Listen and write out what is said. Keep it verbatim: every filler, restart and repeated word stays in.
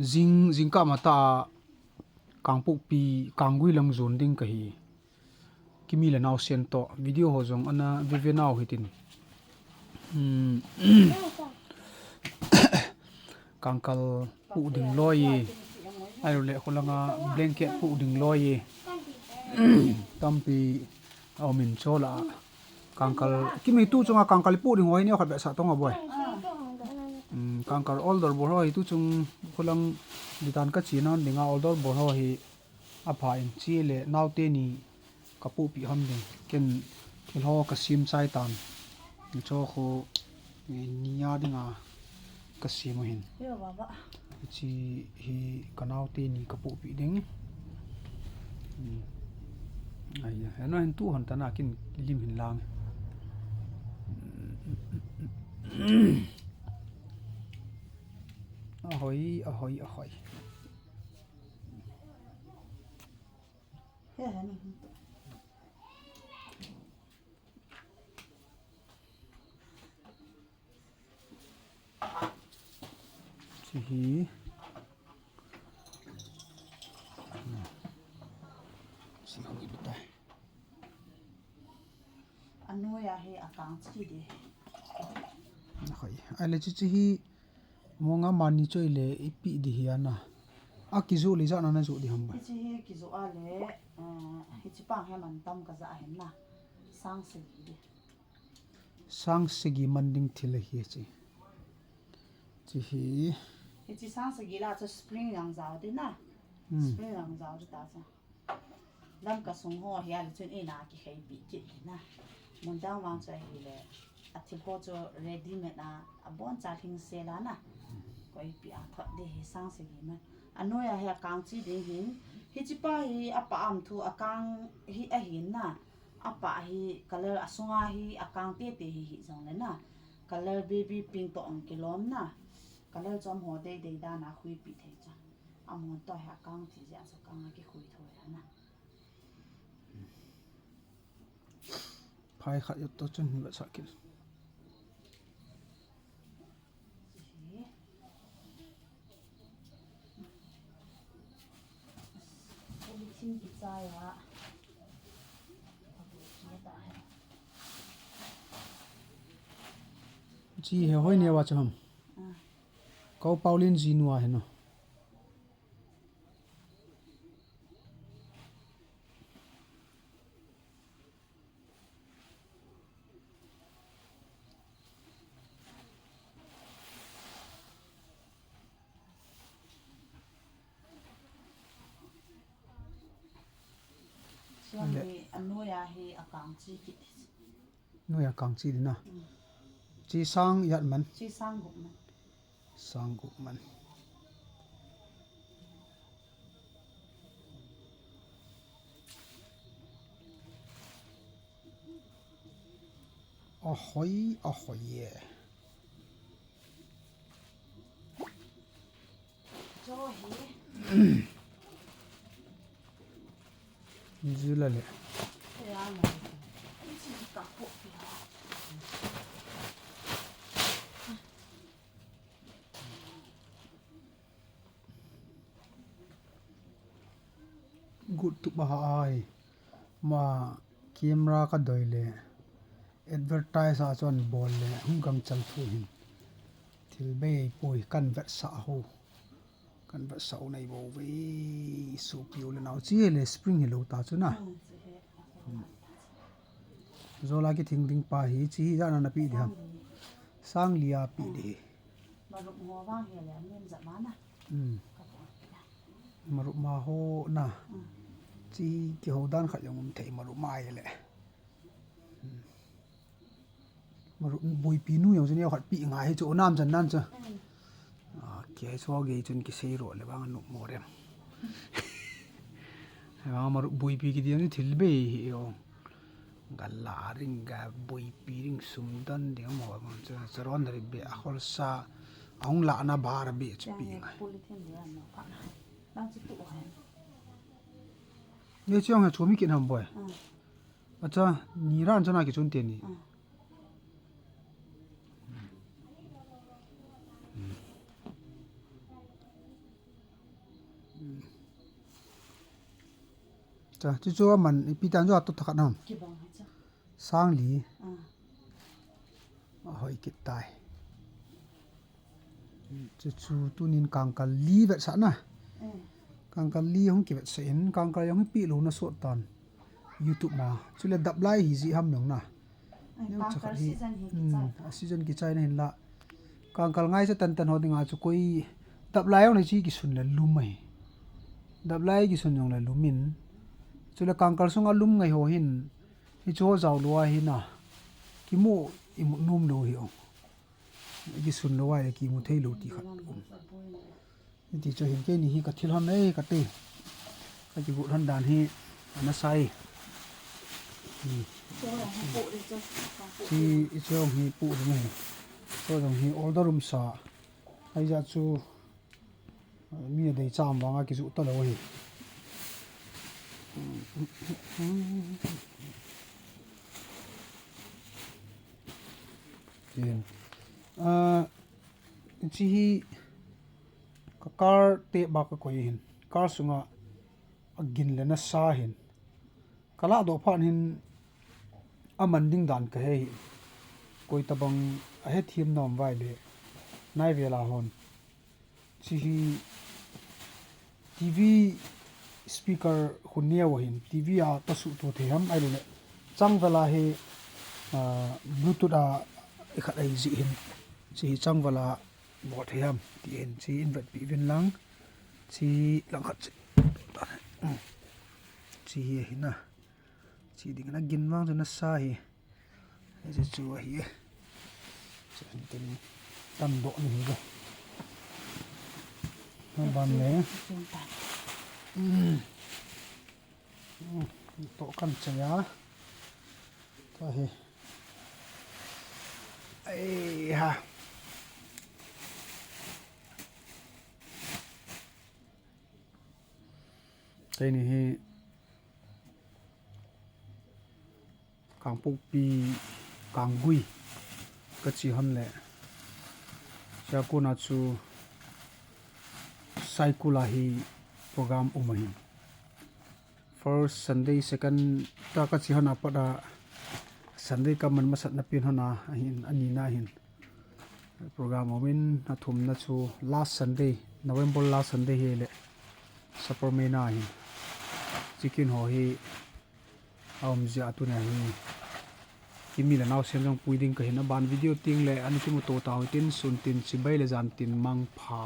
Jing, jingkah matah a Kangpokpi, Kanggui lang jon ding kahi. Kimi le naosen toh, video ho jong ana veve nau hitin. Hmm. Kangkal pu ding loi e. Ahilou le, kholanga blanket pu ding loi e. Tampi a um in chola. Kangkal, kimi tu chunga kangkal pu ding ho hi neo khat beh sa tong a boi. Hmm, kangkal order bol ho hi tu chung kholang dukan ka chena dinga order bol ho hi apha in chi le naote ni ka pupi ham ding. Ken thil ho ka sim chai tan. Cho khu, eh, nia dinga ka sim u hin. Yo, baba. Chi hi ka naote ni ka pupi ding. Hmm. Ai ya, ano hin tu hon tana kin lim hin lang. Ahoi, ahoi, ahoi. He, he, ni. Chi hi. Chi ho hi betai. Anoi a hi akang chi di. Ahoi. Ahile chi chi hi. Monga mani choi le ipi di hi ana. A kijoh le ijat na najoh di ham ba. Hichi hi kijoh a le, eh, hichi pang hi mantam kaja hin na. Sang sagi di. Sang sagi man ding thil ahi chi. Chi hi. Hichi sang sagi la chu spring lang jao di na. Hmm. Spring lang jao di ta chu. Lamka sung ho hi a le chun ina kikheipi kit hi na. Mun dang vang chu ahile, a thil ho chu ready made a, abon cha lhing sel a na. Koipi a thot di hi sang sagi man. Anoi a hi akang chi ding hin, hichi pa hi apa am thu akang hi ahin na. Apa hi color asunga hi akang tete hi hi jong le na. Color baby pink toh ong kilom na. Color chom ho dei dei dan a khuipi thei cha. Amon toh hi akang thi jeh a chu kang a kikhui thoi a na. Phai khat jot toh chun hin vetsah kit. Polythene kichai a. Chi hi hoi neo a chu ham. Ah. Ko Pauline ji nu a hi no. Chuan le hi, a noi a hi akang chi kit. Noi a kang chi di na. Mm. Chi sang ijat man. Chi sang gup man. Sang gup man. Ahoi, ahoi e. Chu hi. Zula le. Te a ma. Chi ka ko pi. Gut tup a ha ai. Ma camera ka doi le. Advertise a chuan bol le. Hung gangchal thu hin. Thil bei pui kan vetsah ho. Kan vetsah u nei bo ve. Supiu le nau chi le spring hi lo ta chu na. Zola ki thing ding pa hi chi hi jana na pi di ham. Sang lia pi di. Marup ngo vang hi le, min za ma na. Hmm. Marup ma ho na. Hmm. Chi ki ho dan khat jong um thei marup ma hi le. Hmm. Marup buipi nu jong chu neo khat pi ngai hi chu nam chan nan chu. Hmm. A, ki hai so ge chun ki sei ro le vang nup mo rem. Vang marup buipi ki di ni thil bei hi o. Ga la ring, ga buipi ring, sum don ding mo, mo, cha, charon ri be, a hol sa, a hung la na bar be chu pi ngai. Ye chiang ha chu mi kin ham boi. Ah. Acha, ni ran chana ki chun te ni. Ah. Cha, chu chu aman ipi tan chu ato thakhat ham. Kibang hai cha. Sang li. Ah. Ahoi kit tai. Chu chu tunin kangkal li vetsahna. Eh. Kangkal li hung kivetsah in, kangkal jong hi peh louna sot tan. YouTube ma. Chule dap lai hi ji ham jong na. Ai, neo kangkal cha khat hi, season hi hmm, kichai. A season kichai na hin la. Kangkal ngai cha tan tan ho dinga chu koi dap lai jong le chi kisun le lum ahi. Dap lai kisun jong le lum in. Chule kangkal sunga lum ngai ho hin. Hi chu ho jao lou ahi na. Kimu imu nom lou hi o. Kisun lou a kimu thei lou ti khat um. Hiti chu hin keini hi ka thil hon nei ka ti. Ka kigot hon dan hi ana sai. Hmm. Chi, i chu hi pu ding hi. Chu dong hi order um sa. Ai ja chu, mi a dei cham vanga kijuh ta lou hi. Tin. Ah, chi hi ka car te ba ka koi hin. Car sunga a gin le na sa hin. Ka lah doh phat hin a man ding dan ka he hi. Koi tabang a he thiam nom vai le nai vela hon. Chi hi T V speaker hun neo hin T V a ta su tu thei ham ai le chang vela hi, ah, Bluetooth a i khat ai ji hin. Chi hi chang vela bol thei ham ti hin chi in vet pi vin lang. Chi lang khat chi. Chi hi hi na. Chi ding na gin vang chu na sa hi. Hiche chu ahi. Chu tin tan doh ni hi. Na ban le. Hmm. Hmm. To kan chaya. To hi. Ai ha. Keini hi Kangpokpi, Kanggui ka chi hon le. Chua kona chu Saikul a hi program um ahin. First Sunday, second ta ka chi hon a pat a Sunday ka man masat na pin hon a ahin, ani na ahin. Program um in a thum na chu last Sunday, November last Sunday hi le. Supper mai na hi. Chicken ho hi a um jia tu na hi. Kimi le nao sem jong pui ding ka hin a ban video ting le ani kimu to ta ho tin sun tin chibai le jan tin mangpha.